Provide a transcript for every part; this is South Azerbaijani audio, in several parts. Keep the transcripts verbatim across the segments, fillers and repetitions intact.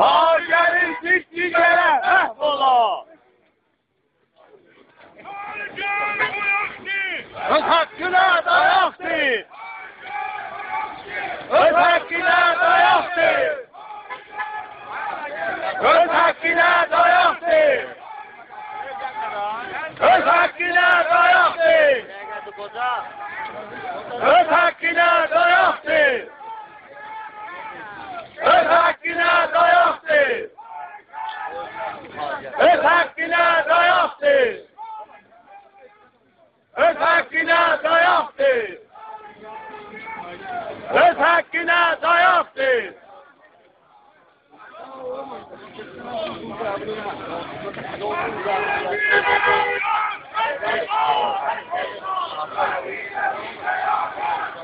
آذرین جیگری محو اولا! اؤز حاققینا دایاقدیر! اؤز حاققینا دایاقدیر! اؤز حاققینا دایاقدیر! اؤز حاققینا دایاقدیر! اؤز حاققینا دایاقدیر! اؤز حاققینا دایاقدیر! اؤز حاققینا دایاقدیر! اؤز حاققینا دایاقدیر! اؤز حاققینا دایاقدیر!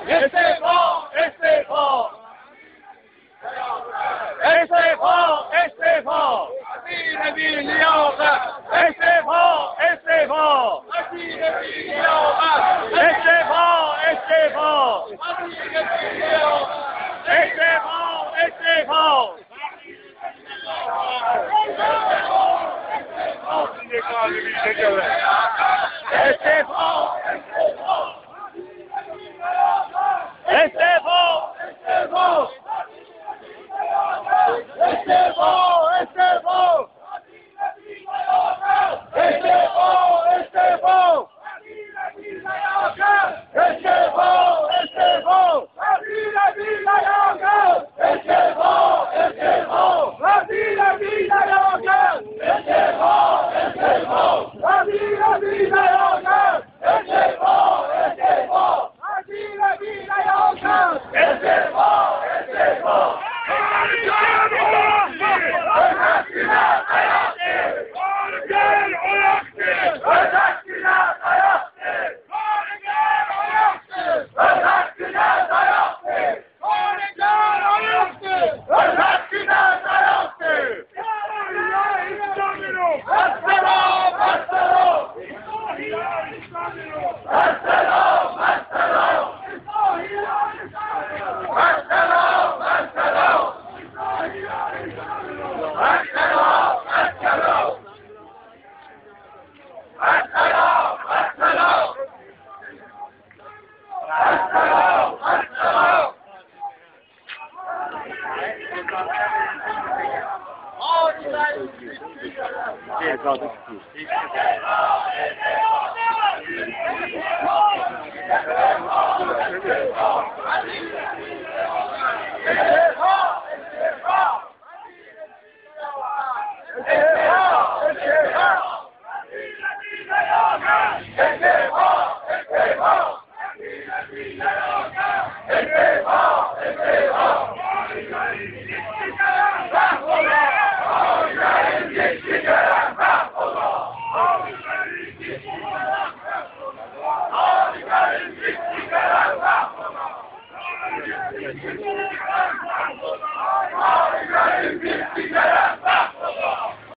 استعفا! استعفا! استعفا! استعفا! وزیر بی‌لیاقت! استعفا! استعفا! وزیر بی‌لیاقت! استعفا! استعفا! وزیر بی‌لیاقت! استعفا! استعفا! استعفا! استعفا! استعفا! استعفا! استعفا! استعفا! استعفا! استعفا! استعفا! استعفا! وزیر بی‌لیاقت! استعفا! استعفا! وزیر بی‌لیاقت! استعفا! استعفا! وزیر بی‌لیاقت! استعفا! استعفا! وزیر بی‌لیاقت! استعفا! استعفا! اؤز حاققینا دایاقدیر! اؤز حاققینا دایاقدیر! اؤز حاققینا دایاقدیر! اؤز حاققینا دایاقدیر! السلام! السلام! السلام! السلام! السلام! السلام! السلام! السلام! السلام! السلام! السلام!